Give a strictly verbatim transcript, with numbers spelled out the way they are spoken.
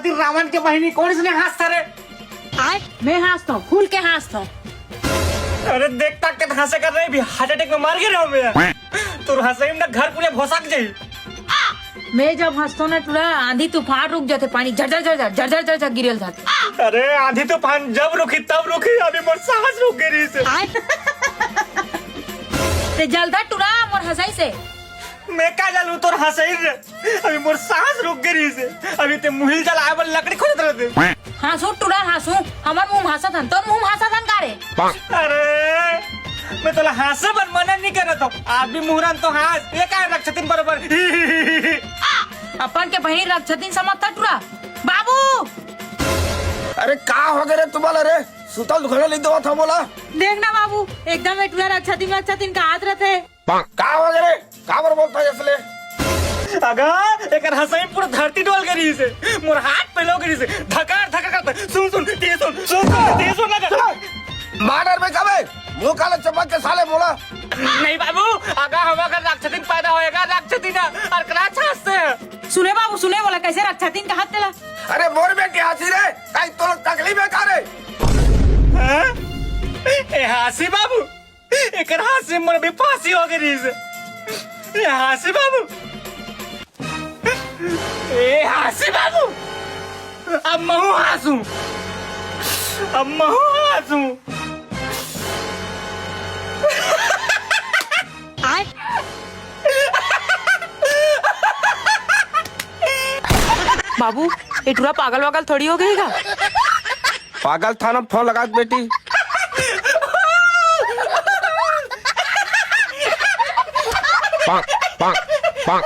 रावण के बहिनी कोन इसने हंसत हे रे? मैं हंसत हंव, खुल के हंसत हंव। अरे देख ताक के हंसे कर रहे भी हार्ट अटैक में मर गे रहे हो मैं। तोर हंसई में ना घर पूरे भोसक जाही। मैं जब हंसत हंव ना टुरा, आंधी तूफान रुक जाथे, पानी झरझर झरझर झरझर झरझर गिरे ल धरथे। अरे आंधी तूफान जब रुकही तब रुकही, अभी मोर सांस रुक गे रहिस हे। ते जल धर टुरा मोर हंसई से। मैं का जलहूं तोर हंसई रे? अभी मोर सांस रुक गे रहिस हे। अभी ते मुंह ल जलाय बर लकड़ी खोजत रहिते। हांसू टुरा हांसू, हमर मुंह म हांसत हन, तोर मुंह म हांसत हन का रे? अरे, मैं तोला हांसे बर मना नइ करत हंव। आदमी मुंह रंग तो हांस, ये का रक्षातीन बरोबर? अपन के बहिनी रक्षातीन समझत हस टुरा? बाबू! अरे का हो गे रे तुम्हारा रे? सुतल घलो नइ देवत हस मोला। देख ना बाबू, एकदम ए टुरा रक्षातीन रक्षातीन कहत रहिथे। का हो गे रे? काबर बोलत हस अइसने? अगा, एकर हंसई पूरा धरती डोल गे रहिस हे। मोर हाथ पेलो गे रहिस हे। धकार धकार करत हे। सुन सुन, ते सुन, सुन सुन, ते सुन लगा। मार बे का बे? मुंह काला चपक के साले मोला। नहीं बाबू, अगा हम अगर रक्षातीन पैदा होएगा, रक्षातीन अउ करा छासते हैं। सुने बाबू, सुने बोला कैसे रक्षातीन कहत तेला। अरे मोर बेटी हांसी रे, काई तोला तकलीफ हे का रे? हाँ? ए हांसी बाबू, एकर हांसी मोर भी फांसी हो गे रहिस हे। ए हांसी बाबू, ए हांसी बाबू, अब महूं हांसू, अब महूं हांसू। बाबू, ए टुरा पागल वागल थोड़ी हो गे हे का? पागल थाना फोन लगा के बेटी। पाक, पाक, पाक।